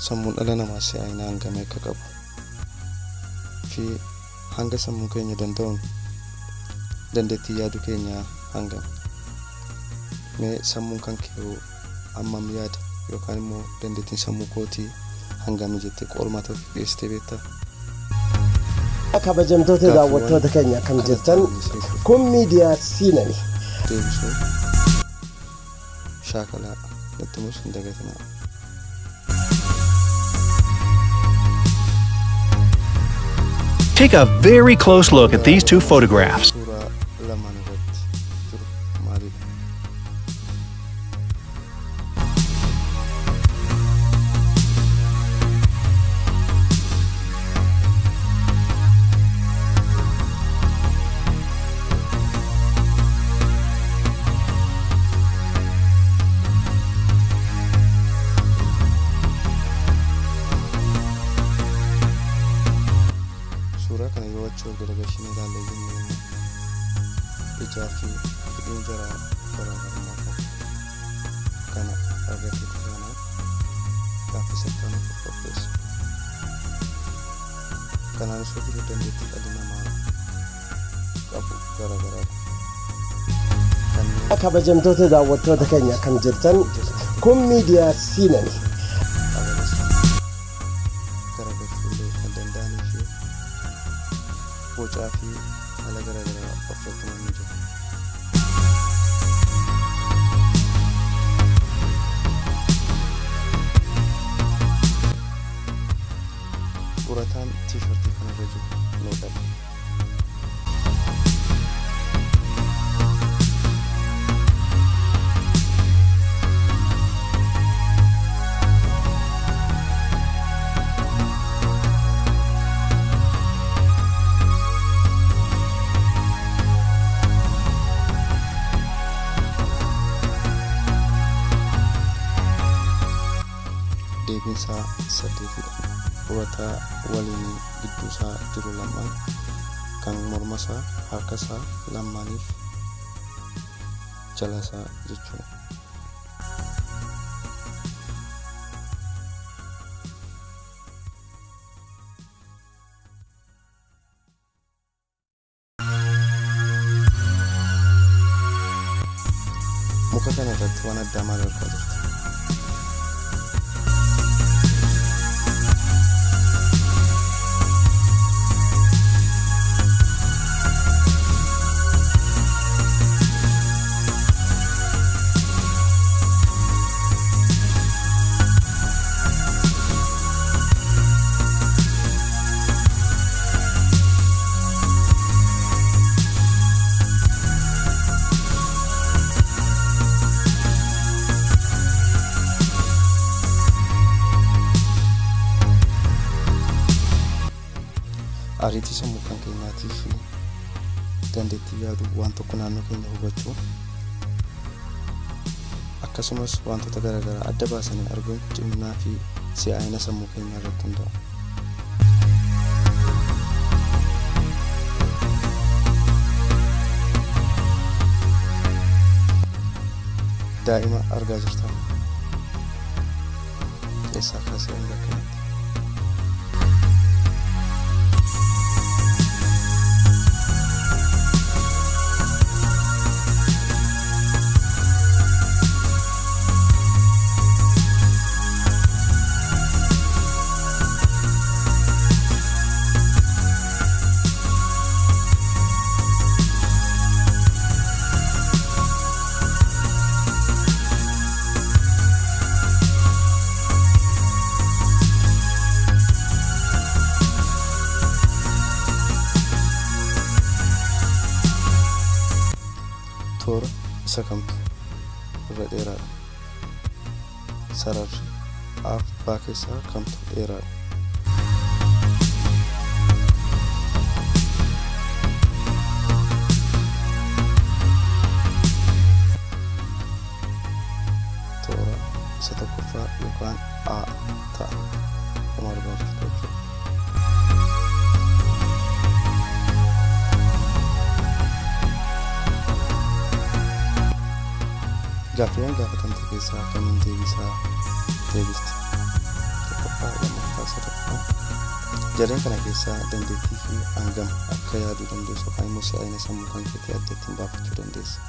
Sammuun dhala namaa si'aayina hangamii akka qabu fi hanga sammuu keenya danda'uun dandeettii yaaduu keenyaa hangam. Mee sammuun kan kee hammam yaada yookaan immoo dandeettiin sammuu kootii hangami jettee qormaata of dhiyeessitee beektaa? Kabajamtoota daawwattoota keenya akkam jirtan, kun miidiyaa Siinani. Deebisuu shaakalaa natti himuus hin dagatinaa. Take a very close look at these two photographs. Suuraa lamaan irratti jiru maalidha? Suuraa kana yoo achi ol garagalchinee ilaalle jennee immoo ijaa fi hidhiin jaraa garaagarummaa qabu. Kana argateeti taanaan gaaffii sattaanuuf of qopheessu. Kanaan osoo jiru dandeettii dhalli namaa qabu garaagaraadha. Kanneen Kabajamtoota daawwattoota keenya akkam jirtan, kun miidiyaa Siinani. amala isaanii garagalchuu illee kan danda'anii fi bocaa fi haala garaagaraa ofirratti ni jiru. Urataan tiishartii kanarra jiru meeqadha? Deebiin isaa 8dha. Urataa waliin gidduu isaa jiru lamaan kan morma isaa, harka isaa lamaaniif jala isaa jechuudha. Muka kana irratti waan addaa maal argaa jirtu? Ariitii sammuu kan keenyaatii fi dandeettii yaaduu waan tokko naannoo keenya hubachuu akkasumas wantoota garaagaraa adda baasanii arguun ciminaa fi si'aayina sammuu keenyaa irratti hundaa'a. Daa'ima argaa jirtan eessaa kaasee hanga kanatti? Toora isa kamtu irra dheeraadha? Sararri A fi B keessaa kamtu dheeraadha? Toora isa tokkoffaa yookaan A ta'a. Akkuma argaa jirtu jechuudha. Gaaffiiwwan gaafatamte keessaa kamiin deebisaa deebiste? Tokkoffaa Tokkoffaa, lammaffaa, sadaffaa. Jarreen kana keessaa dandeettii fi hangam akka yaaduu dandeessu yookaan immoo si'aayina sammuu kan keetii adda ittiin baafachuu dandeessa.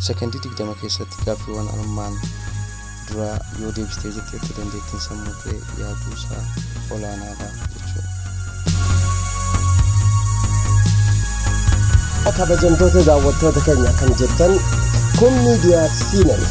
Sekondii 20 keessatti gaaffiiwwan armaan duraa yoo deebistee jetteetti, dandeettiin sammuu kee yaaduu isaa olaanaadha jechuudha. Kabajamtoota daawwattoota keenya, akkam jirtan? Kun miidiyaa Siinani.